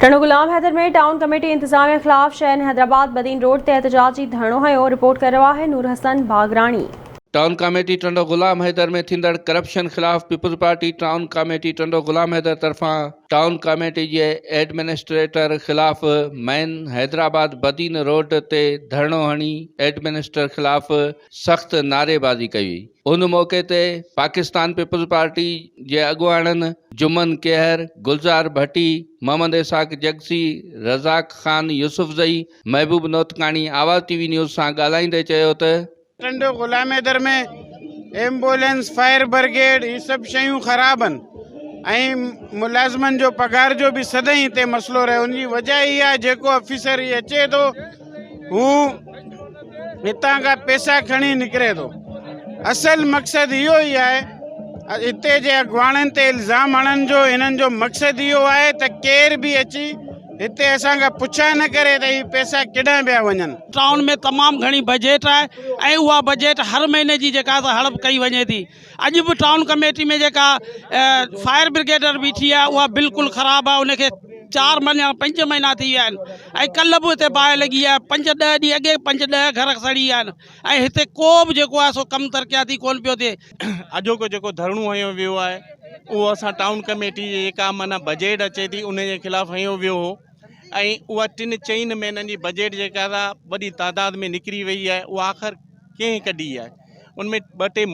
Tando Ghulam Haider ۾ town committee انتظاميا خلاف شهرين حيدرآباد بدين روڊ تي احتجاجي ڌرڻو هنيو، رپورٽ ڪري رهيو آهي نور حسن باگراڻي. ٽائون ڪاميٽي ٽنڊو غلام حيدر ۾ ٿيندڙ ڪرپشن خلاف Peoples Party town committee Tando Ghulam Haider طرفان ٽائون ڪاميٽي جي ايڊمنسٽريٽر خلاف مين حيدرآباد بدين روڊ تي ڌرڻو هڻي ايڊمنسٽر خلاف سخت نعريبازي ڪئي وئي. ان موقعي تي پاڪستان پيپلز پارٽي جي اڳواڻن جمن ڪيهر، گلزار ڀٽي، محمد اسحاق جگسي، رزاق خان يوسفزئي، محبوب نوتڪاڻي آواز ٽي وي نيوز سان ڳالهائيندي چيو ته. Tando Ghulam Haider ۾ ambulance, fire brigade هي سڀ شيون خراب آهن ۽ ملازمن جو پگهار جو به سدائين هتي مسئلو رهيو ان جي وجه اها آهي جيڪو آفيسر هي اچي ٿو هو هتان کان پئسا کڻي نڪري ٿو. اصل مقصد اهو ئي آهي هتي جي اڳواڻن تي الزام هڻڻ جو هنن جو مقصد اهو آهي ته ڪير به اچي هتي اسان کان پڇا نه ڪري ته هي پئسا ڪيڏانهن پيا وڃن. ٽائون ۾ تمام گهڻي بجيٽ آهي ۽ اها بجيٽ هر مهيني جي جيڪا سا هڙپ ڪئي وڃي ٿي. اڄ به ٽائون ڪميٽي ۾ جيڪا فائر برگيڊر بيٺي آهي اها بلڪل خراب آهي ان کي چار مهينا پنج مهينا ٿي ويا آهن ۽ ڪلهه به هتي باهه لڳي آهي پنج ڏهه ڏينهن اڳي پنج ڏهه گهر سڙي ويا آهن ۽ هتي ڪو به جيڪو آهي سو ڪم ترقياتي ڪونه پيو ٿئي. اڄوڪو جيڪو ڌرڻو هنيو ويو آهي اهو اسان ٽائون ڪميٽي جي جيڪا معنيٰ بجيٽ اچي ٿي ان جي خلاف هنيو ويو هو ۽ اها ٽن چئن مهينن جي بجيٽ جيڪا سا وڏي تعداد ۾ نڪري وئي آهي اها آخر ڪنهن ڪڍي آهي ان ۾ ٻه ٽي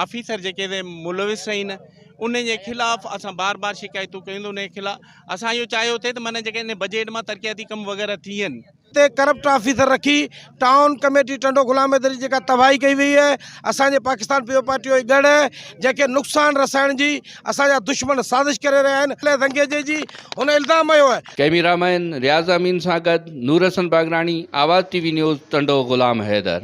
آفيسر جيڪي ملوث آهن ان جي خلاف اسان بار بار شڪايتون ڪيون ته ان جي خلاف اسان اهو چاهيو ٿي ته معنيٰ جيڪي ان بجيٽ مان ترقياتي ڪم وغيره ٿين. تي ڪرپٽ آفيسر رکي ٽائون ڪميٽي ٽنڊو غلام حيدر جي جيڪا تباهي ڪئي وئي آهي اسان جي پاڪستان پيپلز پارٽي جو هي ڳڙهه آهي جنهن کي نقصان رسائڻ جي اسان جا دشمن سازش ڪري رهيا آهن زنگيجي جي هن الزام هنيو آهي. ڪئميرا مين رياض امين سان گڏ Noor Hassan Bagrani, Awaz T V news, Tando Ghulam Haider.